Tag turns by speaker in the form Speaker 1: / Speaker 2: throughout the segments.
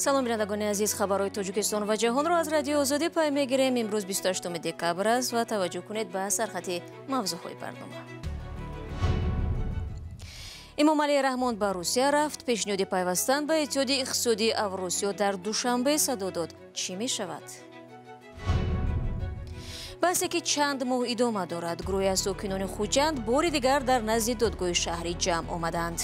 Speaker 1: Салом, бинандагони азиз. Хабарҳои Тоҷикистон ва ҷаҳонро аз Радиои Озодӣ пай мегирем. Имрӯз 28 декабр аст ва таваҷҷӯҳ кунед ба сархати мавзӯъҳои барнома. Эмомалӣ Раҳмон ба Русия рафт. Пешниҳоди пайвастан ба Иттиҳоди иқтисодии Авросиё дар Душанбе садо дод. Чӣ мешавад? Баҳсе, ки чанд моҳ идома дорад. Гурӯҳе аз сокинони Хуҷанд бори дигар дар назди додгоҳи шаҳрӣ ҷамъ омаданд.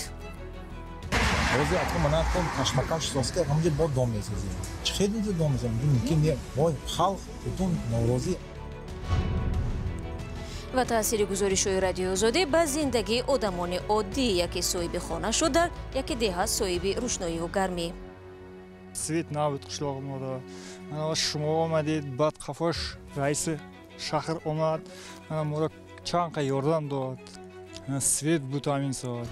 Speaker 2: Ҳозир атро мана кашмакаш соз ки ҳамҷо бо дом месозем. Чӣ хел инҷо дом месозем? Мумкин не. Мо халқ бутун норозӣ.
Speaker 1: Ва таъсири гузоришҳои Радиои Озодӣ ба зиндагии одамони оддӣ. Яке соҳиби хона шуд, дар яке деҳа соҳиби рӯшноиву гармӣ.
Speaker 3: Свет набуд қишлоғи моро. Мана шумо омадед, баъд қафош раиси шаҳр омад, мана моро чанд қа ёрдам дод. Свет буд ҳамин соат.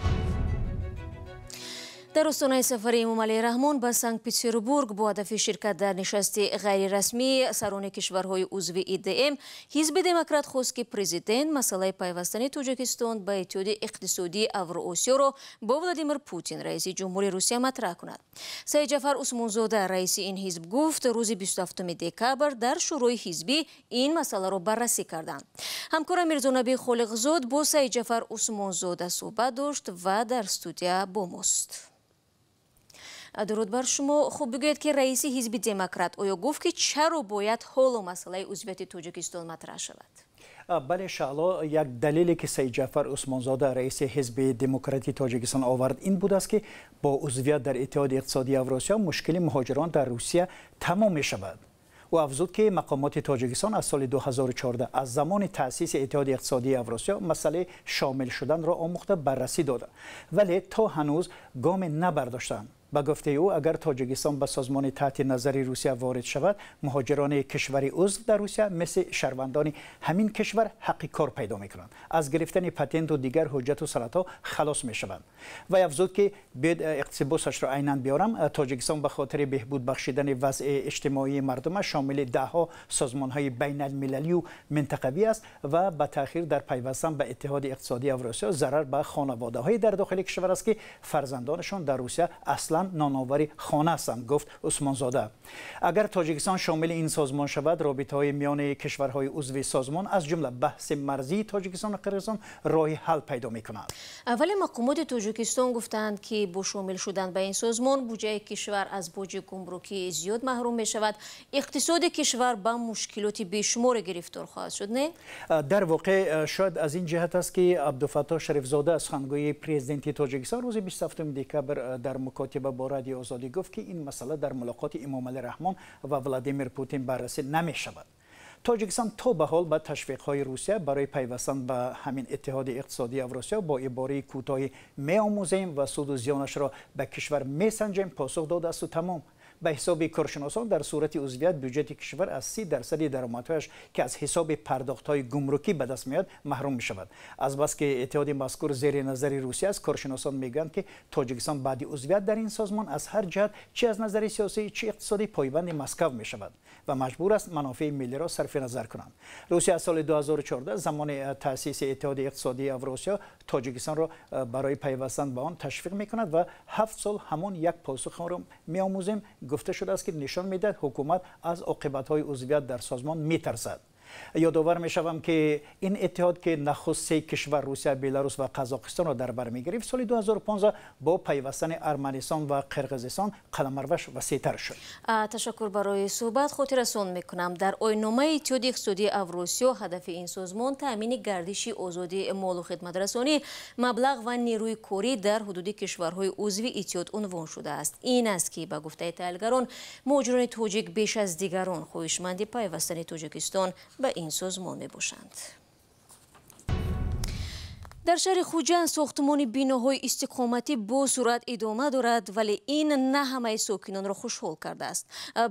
Speaker 1: Дар остонаи сафари Эмомалӣ Раҳмон ба Санкт Петербург бо ҳадафи ширкат дар нишасти ғайрирасмии сарони кишварҳои узви ИДМ, Ҳизби Демократ хост, ки президент масъалаи пайвастани Тоҷикистон ба Иттиҳоди иқтисодии Авроосиёро бо Владимир Путин, раиси ҷумҳури Русия, матраҳ кунад. Саидҷафар Усмонзода, раиси ин ҳизб, гуфт, рӯзи 27 декабр дар шӯрои ҳизбӣ ин масъаларо баррасӣ карданд. Ҳамкора Мирзонаби Холиқзод бо Саидҷафар Усмонзода суҳбат дошт ва дар студия бо мост. Дуруд бар шумо. Хуб, бигӯед, ки раиси Ҳизби Демократ оё гуфт, ки чаро бояд ҳоло масъалаи узвияти Тоҷикистон матраҳ шавад?
Speaker 4: Бале, Шаъло, як далеле, ки Саидҷафар Усмонзода, раиси Ҳизби Демократии Тоҷикистон, овард, ин будааст, ки бо узвият дар Иттиҳоди иқтисодии Авросиё мушкили муҳоҷирон дар Русия тамом мешавад. Ӯ афзуд, ки мақомоти Тоҷикистон аз соли 2014, аз замони таъсиси Иттиҳоди иқтисодии Авросиё, масъалаи шомил шуданро омӯхта, баррасӣ дода, вале то ҳанӯз гоме набардоштанд. Ба гуфтаи ӯ, агар Тоҷикистон ба созмони таҳти назари Русия ворид шавад, муҳоҷирони кишвари узв дар Русия мисли шаҳрвандони ҳамин кишвар ҳаққи кор пайдо мекунанд, аз гирифтани патенту дигар ҳуҷҷату санадҳо халос мешаванд. Вай афзуд, ки биёед, иқтибосашро айнан биёрам: «Тоҷикистон ба хотири беҳбуд бахшидани вазъи иҷтимоии мардумаш шомили даҳҳо созмонҳои байналмилалию минтақавӣ аст ва ба таъхир дар пайвастан ба Иттиҳоди иқтисодии Авросиё зарар ба хонаводаҳое дар дохили кишвар аст, ки фарзандонашон дар Русия аслан ноновари хона ҳастанд», гуфт Усмонзода. Агар Тоҷикистон шомили ин созмон шавад, робитаҳои миёни кишварҳои узви созмон, аз ҷумла баҳси марзии Тоҷикистону Қирғизистон, роҳи ҳал пайдо мекунад.
Speaker 1: Вале мақомоти Тоҷикистон гуфтаанд, ки бо шомил шудан ба ин созмон буҷаи кишвар аз боҷи гумрукӣ зиёд маҳрум мешавад, иқтисоди кишвар ба мушкилоти бешуморе гирифтор хоҳад шуд, не?
Speaker 4: Дар воқеъ, шояд аз ин ҷиҳат аст, ки Абдуфаттоҳ Шарифзода, сухангӯи президенти Тоҷикистон, рӯзи 27 декабр дар мукотиба бо Радиои Озодӣ гуфт, ки ин масъала дар мулоқоти Эмомалӣ Раҳмон ва Владимир Путин баррасӣ намешавад. Тоҷикистон то ба ҳол ба ташвиқҳои Русия барои пайвастан ба ҳамин Иттиҳоди иқтисодии Авросиё бо ибораи кӯтоҳи «меомӯзем ва суду зиёнашро ба кишвар месанҷем» посух додаасту тамом. Ба ҳисоби коршиносон, дар сурати узвият бюҷети кишвар аз 30 дарсади даромадҳояш, ки аз ҳисоби пардохтҳои гумрукӣ ба даст меояд, маҳрум мешавад. Азбаски иттиҳоди мазкур зери назари Русия аст, коршиносон мегӯянд, ки Тоҷикистон баъди узвият дар ин созмон аз ҳар ҷиҳат, чи аз назари сиёсӣ, чи иқтисодӣ, пойбанди Москав мешавад ва маҷбур аст манофеи миллиро сарфи назар кунанд. Русия аз соли 2014, замони таъсиси Иттиҳоди иқтисодии Авросиё, Тоҷикистонро барои пайвастан ба он ташвиқ мекунад ва 7 сол ҳамон як посухро «меомӯзем» гуфта шудааст, ки нишон медиҳад, ҳукумат аз оқибатҳои узвият дар созмон метарсад. Ёдовар мешавам, ки ин иттиҳод, ки нахуст се кишвар, Русия, Беларус ва Қазоқистонро дар бар мегирифт, соли 2015 бо пайвастани Арманистон ва Қирғизистон қаламраваш васеътар шуд.
Speaker 1: Ташаккур барои суҳбат. Хотиррасон мекунам, дар оинномаи Иттиҳоди иқтисодии Авросиё ҳадафи ин созмон таъмини гардиши озоди молу хидматрасонӣ, маблағ ва нерӯи корӣ дар ҳудуди кишварҳои узви иттиҳод унвон шудааст. Ин аст, ки ба гуфтаи таҳлилгарон, муҳоҷирони тоҷик беш аз дигарон хоҳишманди пайвастани Тоҷикистон ба ин созмон мебошанд. Дар шаҳри Хуҷанд сохтмони биноҳои истиқоматӣ бо суръат идома дорад, вале ин на ҳамаи сокинонро хушҳол кардааст.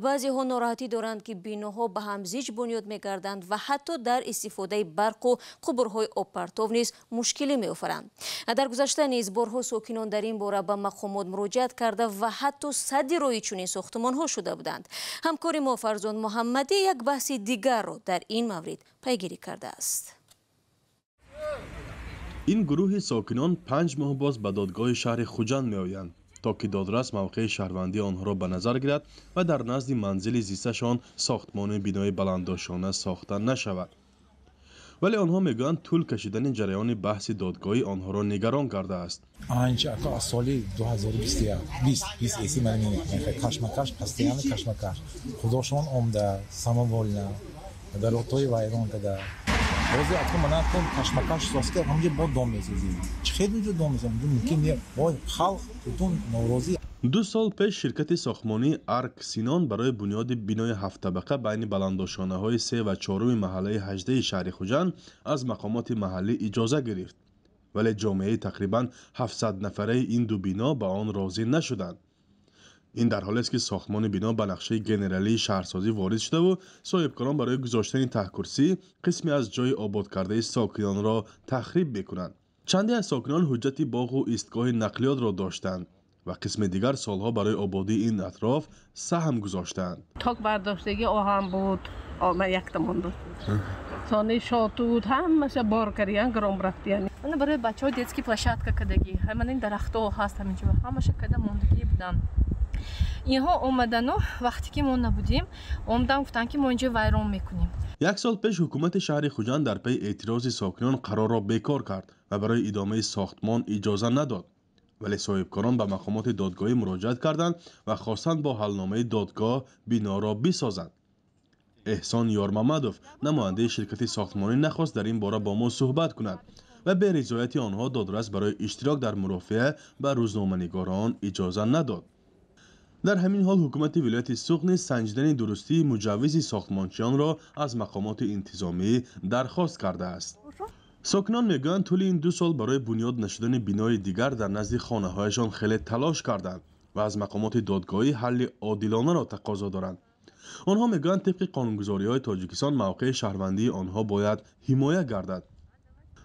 Speaker 1: Баъзеҳо нороҳатӣ доранд, ки биноҳо ба ҳам зич бунёд мегарданд ва ҳатто дар истифодаи барқу қубурҳои обпартов низ мушкилӣ меофаранд. Дар гузашта низ борҳо сокинон дар ин бора ба мақомот муроҷиат карда ва ҳатто садди роҳи чунин сохтмонҳо шуда буданд. Ҳамкори мо Фарзон Муҳаммадӣ як баҳси дигарро дар ин маврид пайгирӣ кардааст.
Speaker 5: Ин гурӯҳи сокинон 5 моҳ боз ба додгоҳи шаҳри Хуҷанд меоянд. То ки додрас мавқеи шаҳрвандии онҳоро ба назар гирад ва дар назди манзили зисташон сохтмони бинои баландошёна сохта нашавад. Вале онҳо мегӯянд, тӯл кашидани ҷараёни баҳси додгоҳӣ онҳоро нигарон кардааст.
Speaker 2: Аз соли 2021 кашмакаш, постоянно кашмакаш, худошон омда самовольно даротҳои вайрон када. Ҳозир акну мана кашмакаш соз ки ҳамҷо бо дом месозем. Чӣ хел инҷо дом месозем? Мумкин не, бо халқ бутун норозӣ.
Speaker 5: 2 сол пеш ширкати сохтмонии Арк Синон барои бунёди бинои ҳафттабақа байни баландошёнаҳои се ва чоруми маҳаллаи 18-и шаҳри Хуҷанд аз мақомоти маҳаллӣ иҷоза гирифт, вале ҷомеаи тақрибан 700 нафараи ин ду бино ба он розӣ нашуданд. Ин дар ҳолест, ки сохтмони бино ба нақшаи генералии шаҳрсозӣ ворид шудаву соҳибкорон барои гузоштани таҳкурсӣ қисме аз ҷойи ободкардаи сокинонро тахриб мекунанд. Чанде аз сокинон ҳуҷҷати боғу истгоҳи нақлиётро доштанд ва қисми дигар солҳо барои ободии ин атроф саҳм гузоштаанд.
Speaker 6: Ток бардоштагӣ оҳан буд, якта монду, сони шотут ҳамаша бор кардиян, гром рафтиян.
Speaker 7: Мана барои бачаҳо детский площадка кардагӣ, мана ин дарахтҳо ҳаст, ҳаминҷо ҳамаша када мондагӣ буданд. Инҳо омадану вақте ки мо набудем, омадан, гуфтанд, ки мо инҷо вайрон мекунем.
Speaker 5: Як сол пеш ҳукумати шаҳри Хуҷанд дар пайи эътирози сокинон қарорро бекор кард ва барои идомаи сохтмон иҷоза надод, вале соҳибкорон ба мақомоти додгоҳӣ муроҷиат карданд ва хостанд бо ҳалномаи додгоҳ биноро бисозанд. Эҳсон Ёрмамадов, намояндаи ширкати сохтмонӣ, нахост дар ин бора бо мо суҳбат кунад ва бе ризояти онҳо додрас барои иштирок дар мурофиа ба рӯзноманигорон иҷоза надод. Дар ҳамин ҳол ҳукумати вилояти Суғд низ санҷидани дурустии муҷаввизи сохтмончиёнро аз мақомоти интизомӣ дархост кардааст. Сокинон мегӯянд, тӯли ин 2 сол барои бунёд нашудани бинои дигар дар назди хонаҳояшон хеле талош карданд ва аз мақомоти додгоҳӣ ҳалли одилонаро тақозо доранд. Онҳо мегӯянд, тибқи қонунгузориҳои Тоҷикистон мавқеи шаҳрвандии онҳо бояд ҳимоя гардад.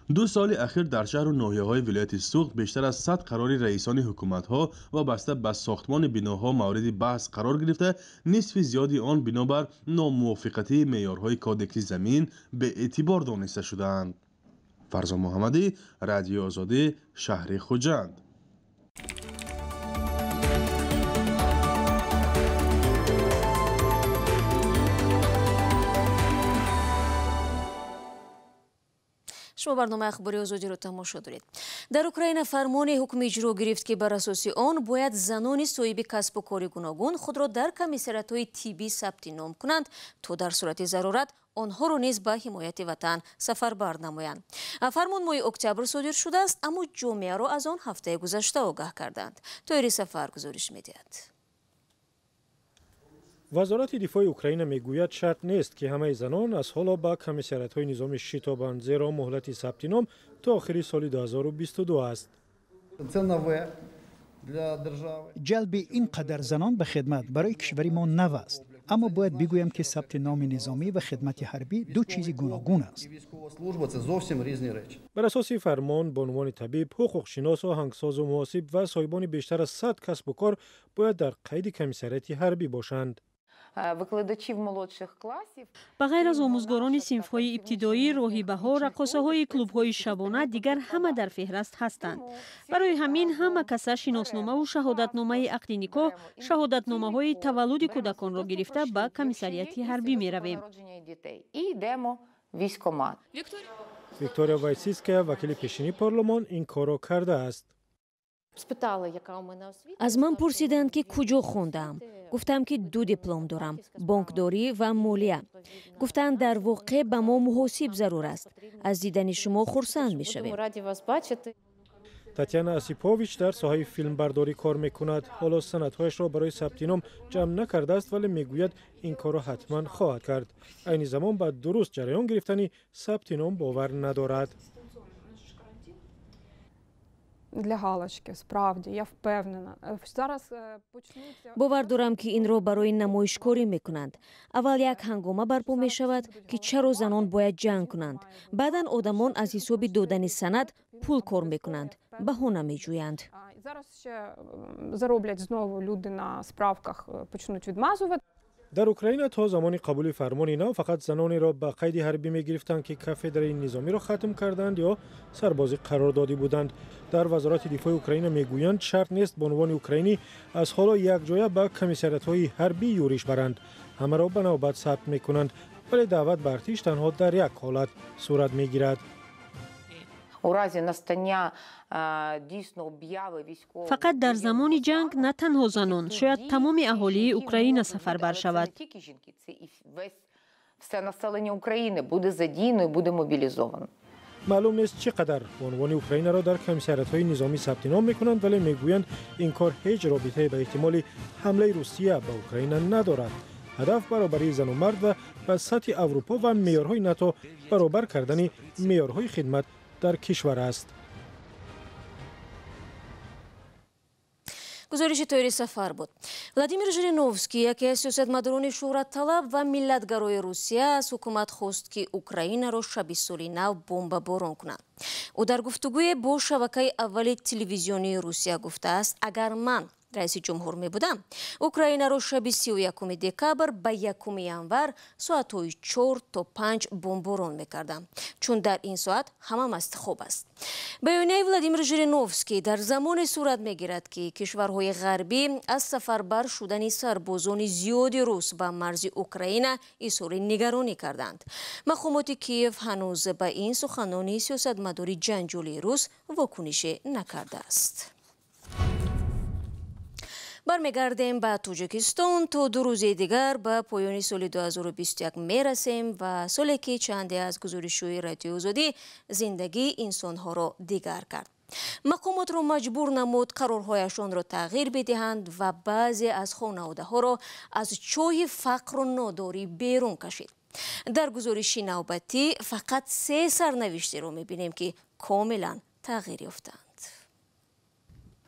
Speaker 5: 2 соли ахир дар шаҳру ноҳияҳои вилояти Суғд бештар аз 100 қарори раисони ҳукуматҳо вобаста ба сохтмони биноҳо мавриди баҳс қарор гирифта, нисфи зиёди он бинобар номувофиқатии меъёрҳои Кодекси замин беэътибор дониста шудаанд. Фарзон Муҳаммадӣ, Радиои Озодӣ, шаҳри Хуҷанд.
Speaker 1: Шумо барномаи Ахбори Озодиро тамошо доред. Дар Украина фармоне ҳукми иҷро гирифт, ки бар асоси он бояд занони соҳиби касбу кори гуногун худро дар комиссариатҳои тиббӣ сабти ном кунанд, то дар сурати зарурат онҳоро низ ба ҳимояти ватан сафарбар намоянд. Фармон моҳи октябр содир шудааст, аммо ҷомеаро аз он ҳафтаи гузашта огаҳ карданд. Тоҳири Сафар гузориш медиҳад.
Speaker 8: Вазорати дифои Украина мегӯяд, шарт нест, ки ҳамаи занон аз ҳоло ба комиссариатҳои низомӣ шитобанд, зеро муҳлати сабти ном то охири соли 2022 аст.
Speaker 4: Ҷалби ин қадар занон ба хидмат барои кишвари мо нав аст, аммо бояд бигӯям, ки сабти номи низомӣ ва хидмати ҳарбӣ ду чизи гуногун аст.
Speaker 8: Бар асоси фармон, бонувони табиб, ҳуқуқшинос, оҳангсозу муҳосиб ва соҳибони бештар аз 100 касбу кор бояд дар қайди комиссариати ҳарбӣ бошанд.
Speaker 9: Викладачів молодших класів.
Speaker 10: Ба ғайр аз омӯзгорони синфҳои ибтидоӣ, роҳибаҳо, раққосаҳои клубҳои шабона, дигар ҳама дар феҳраст ҳастанд. Барои ҳамин ҳама каса шиносномаву шаҳодатномаи ақди никоҳ, шаҳодатномаҳои таваллуди кӯдаконро гирифта ба комиссариати ҳарбӣ меравем.
Speaker 8: Виктория Вайсиская, вакили пешини парлумон, ин корро кардааст.
Speaker 1: Аз ман пурсиданд, ки куҷо хондаам. Гуфтам, ки ду диплом дорам: бонкдорӣ ва молия. Гуфтанд, дар воқеъ ба мо муҳосиб зарур аст, аз дидани шумо хурсанд мешавем.
Speaker 8: Татяна Осипович дар соҳаи филмбардорӣ кор мекунад. Ҳоло санадҳояшро барои сабти ном ҷамъ накардааст, вале мегӯяд, ин корро ҳатман хоҳад кард. Айни замон ба дуруст ҷараён гирифтани сабти ном бовар надорад.
Speaker 11: Для галочки, справді, я впевнена. Зараз почнуться.
Speaker 1: Бовар дорам, ки инро барои намоишкорӣ мекунанд. Аввал як ҳангома барпо мешавад, ки чаро занон бояд ҷанг кунанд. Баъдан одамон аз ҳисоби додани санад пул кор мекунанд, баҳона меҷӯянд.
Speaker 11: Зараз ще зароблять знову люди на справках, почнуть відмазувати.
Speaker 8: Дар Украина то замони қабули фармони нав фақат занонеро ба қайди ҳарбӣ мегирифтанд, ки кафедраи низомиро хатм карданд ё сарбози қарордодӣ буданд. Дар Вазорати дифои Украина мегӯянд, шарт нест бонувони украинӣ аз ҳоло якҷоя ба комиссариятҳои ҳарбӣ юриш баранд. Ҳамаро ба навбат сабт мекунанд, вале даъват ба артиш танҳо дар як ҳолат сурат мегирад.
Speaker 9: У разі настання дійсно об'яви військового
Speaker 10: Фақат дар замони ҷанг на танҳо занон, шояд тамоми аҳолии Украина сафарбар шавад.
Speaker 9: Тільки жінки, це і весь все населення України буде задіяно і буде мобілізовано.
Speaker 8: Маълум нест, чӣ қадар бонувони Украинаро дар комиссариятҳои низомӣ сабти ном мекунанд, вале мегӯянд, ин кор ҳеҷ робитае ба эҳтимоли ҳамлаи Русия ба Украина надорад. Ҳадаф баробарии зану мард ва ба сатҳи Аврупо ва меъёрҳои НАТО баробар кардани меъёрҳои хидмат дар кишвар аст.
Speaker 1: Гузориши Тоири Сафар буд. Владимир Жириновский, яке аз сиёсатмадорони шӯҳратталаб ва миллатгарои Русия, аз ҳукумат хост, ки Украинаро шаби соли нав бомбаборон кунад. Ӯ дар гуфтугӯе бо шабакаи аввали телевизионии Русия гуфтааст: агар ман раиси ҷумҳур мебудам, Украинаро шаби 31 декабр ба 1 январ соатҳои 4 то 5 бомборон мекардам, чун дар ин соат ҳама масти хоб аст. Баёнияи Владимир Жириновский дар замоне сурат мегирад, ки кишварҳои ғарбӣ аз сафарбар шудани сарбозони зиёди рус ба марзи Украина изҳори нигаронӣ карданд. Мақомоти Киев ҳанӯз ба ин суханони сиёсатмадори ҷанҷолии рус вокунише накардааст. Бармегардем ба Тоҷикистон. То 2 рӯзи дигар ба поёни соли 2021 мерасем ва соле ки чанде аз гузоришҳои Радиои Озодӣ зиндагии инсонҳоро дигар кард. Мақомотро маҷбур намуд қарорҳояшонро тағйир бидиҳанд ва баъзе аз хонаводаҳоро аз чоҳи фақру нодорӣ берун кашид. Дар гузориши навбатӣ фақат 3 сарнавиштеро мебинем, ки комилан тағйир ёфтанд.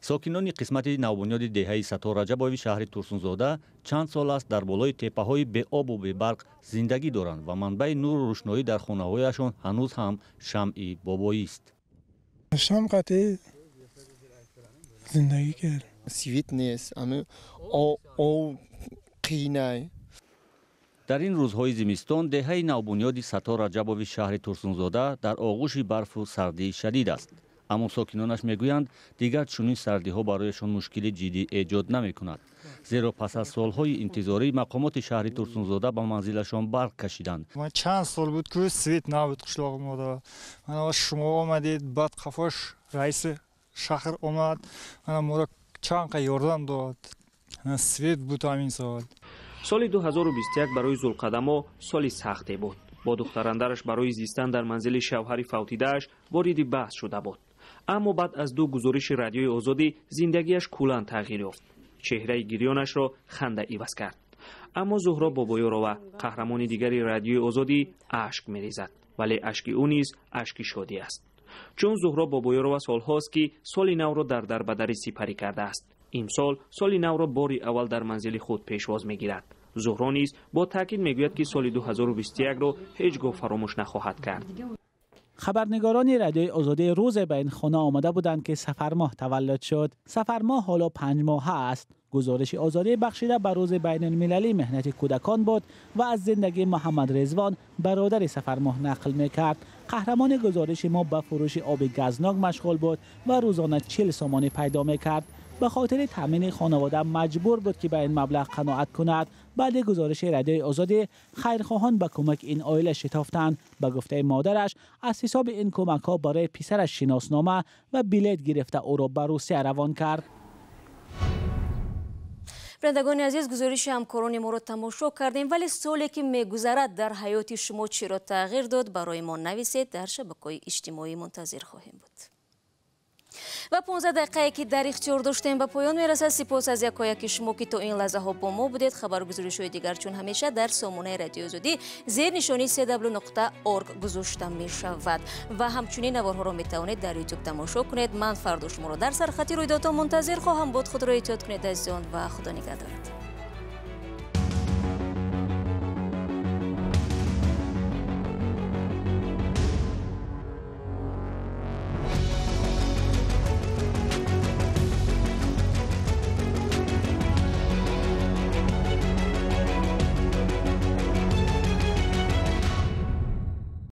Speaker 12: Сокинони қисмати навбунёди деҳаи Саттор Раҷабови шаҳри Турсунзода чанд сол аст дар болои теппаҳои беобу бебарқ зиндагӣ доранд ва манбаи нуру рӯшноӣ дар хонаҳояшон ҳанӯз ҳам шамъи бобоист.
Speaker 13: Шам қатъи зиндагӣ кард.
Speaker 14: Свет нест, об қийнай.
Speaker 12: Дар ин рӯзҳои зимистон деҳаи навбунёди Саттор Раҷабови шаҳри Турсунзода дар оғӯши барфу сардии шадид аст. Аммо сокинонаш мегӯянд, дигар чунин сардиҳо барояшон мушкили ҷиддӣ эҷод намекунад, зеро пас аз солҳои интизорӣ мақомоти шаҳри Турсунзода ба манзилашон барқ кашиданд.
Speaker 3: Ман чанд сол буд, ки свет набуд қишлоғи мода. Мана шумо омадед, баъд қафош раиси шаҳр омад, мана моро чанд қа ёрдам дод. Свет буд ҳамин сол.
Speaker 15: Соли 2021 барои Зулқадамо соли сахте буд. Бо духтарандараш барои зистан дар манзили шавҳари фавтидааш вориди баҳс шуда буд. Аммо баъд аз 2 гузориши Радиои Озодӣ зиндагиаш куллан тағйир ёфт. Чеҳраи гирёнашро ханда иваз кард. Аммо Зуҳро Бобоёрова, қаҳрамони дигари Радиои Озодӣ, ашк мерезад, вале ашки ӯ низ ашки шодӣ аст. Чун Зуҳро Бобоёрова солҳост, ки соли навро дар дарбадарӣ сипарӣ кардааст. Имсол соли навро бори аввал дар манзили худ пешвоз мегирад. Зуҳро низ бо таъкид мегӯяд, ки соли 2021-ро ҳеҷ гоҳ фаромӯш нахоҳад кард.
Speaker 16: Хабарнигорони Радиои Озодӣ рӯзе ба ин хона омада буданд, ки Сафармоҳ таваллуд шуд. Сафармоҳ ҳоло 5 моҳа аст. Гузориши Озодӣ бахшида ба рӯзи байналмилалии меҳнати кӯдакон буд ва аз зиндагии Муҳаммад Резвон, бародари Сафармоҳ, нақл мекард. Қаҳрамони гузориши мо ба фурӯши оби газнок машғул буд ва рӯзона 40 сомонӣ пайдо мекард. Ба хотири таъмини хонавода маҷбур буд, ки ба ин маблағ қаноат кунад. Баъди гузориши Радиои Озодӣ хайрхоҳон ба кӯмаки ин оила шитофтанд. Ба гуфтаи модараш, аз ҳисоби ин кӯмакҳо барои писараш шиноснома ва билет гирифта ӯро ба Русия равон кард.
Speaker 1: Бинандагони азиз, гузориши ҳамкорони моро тамошо кардем, вале соле ки мегузарад дар ҳаёти шумо чиро тағйир дод, барои мо нависед. Дар шабакаҳои иҷтимоӣ мунтазир хоҳем буд. Ва 15 дақиқае ки дар ихтиёр доштем ба поён мерасад. Сипос аз якояки шумо, ки то ин лаҳзаҳо бо мо будед. Хабаргузоришҳои дигар чун ҳамеша дар сомонаи Радиои Озодӣ зер нишони cw.org гузошта мешавад ва ҳамчунин наворҳоро метавонед дар YouTube тамошо кунед. Ман фардо шуморо дар сархати рӯйдодҳо мунтазир хоҳам буд. Худро эҳтиёт кунед азизон ва Худо нигаҳдорад.